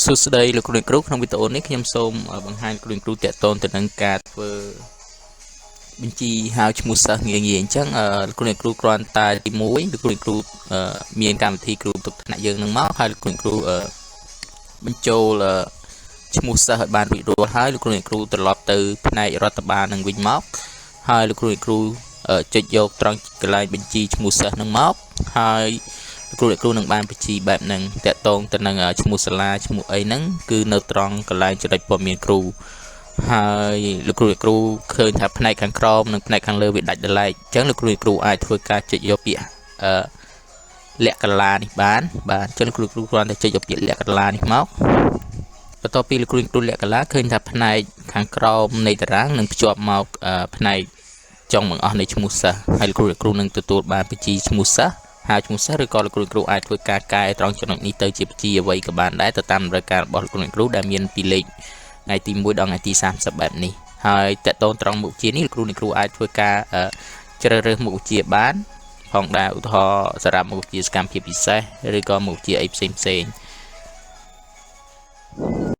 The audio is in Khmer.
សួស្តីលោកគ្រូអ្នកគ្រូក្នុងវីដេអូនេះខ្ញុំសូមបង្ហាញគ្រូអ្នកគ្រូតាក់ទងទៅនឹងការធ្វើបញ្ជីហៅឈ្មោះសិស្សងាយងាយអញ្ចឹងលោកគ្រូអ្នកគ្រូគ្រាន់តែទី1លោកគ្រូអ្នកគ្រូមានកម្មវិធីគ្រូទុកថ្នាក់យើងនឹងមកហើយលោកគ្រូអ្នកគ្រូបញ្ចូលឈ្មោះសិស្សឲ្យបានរួចរាល់ហើយលោកគ្រូអ្នកគ្រូត្រឡប់ទៅផ្នែករដ្ឋបាលនឹងវិញមកហើយលោកគ្រូអ្នកគ្រូចុចយកត្រង់កន្លែងបញ្ជីឈ្មោះសិស្សនឹងមកហើយលោកគ្រូអ្នកគ្រូនឹងបានបញ្ជីបែបហ្នឹងតាក់ទងទៅនឹងឈ្មោះសាលាឈ្មោះអីហ្នឹងគឺនៅត្រង់កន្លែងចំណុចព័ត៌មានគ្រូហើយលោកគ្រូអ្នកគ្រូឃើញថាផ្នែកខាងក្រោមនិងផ្នែកខាងលើវាដាច់ដោយឡែកអញ្ចឹងលោកគ្រូអ្នកគ្រូអាចធ្វើការចុចយកពាក្យអឺលក្ខកលានេះបានបាទអញ្ចឹងលោកគ្រូគ្រូគ្រាន់តែចុចយកពាក្យលក្ខកលានេះមកបន្ទាប់ពីលោកគ្រូគ្រូលក្ខកលាឃើញថាផ្នែកខាងក្រោមនៃតារាងនឹងភ្ជាប់មកផ្នែកចុងបង្អស់នៃឈ្មោះសិស្សហើយលោកគ្រូគ្រូនឹងទទួលបានបញ្ជីឈ្មោះសិស្សហើយឈ្មោះសិស្សឬក៏លោកគ្រូគ្រូអាចធ្វើការកែត្រង់ចំណុចនេះទៅជាបញ្ជីអ្វីក៏បានដែរទៅតាមតម្រូវការរបស់លោកគ្រូគ្រូដែលមានពីលេខថ្ងៃទី1ដល់ថ្ងៃទី30បែបនេះហើយតកតូនត្រង់មុខវិជ្ជានេះលោកគ្រូអ្នកគ្រូអាចធ្វើការជ្រើសរើសមុខវិជ្ជាបានផងដែរឧទាហរណ៍សម្រាប់មុខវិជ្ជាសកម្មភាពពិសេសឬក៏មុខវិជ្ជាអីផ្សេងផ្សេង។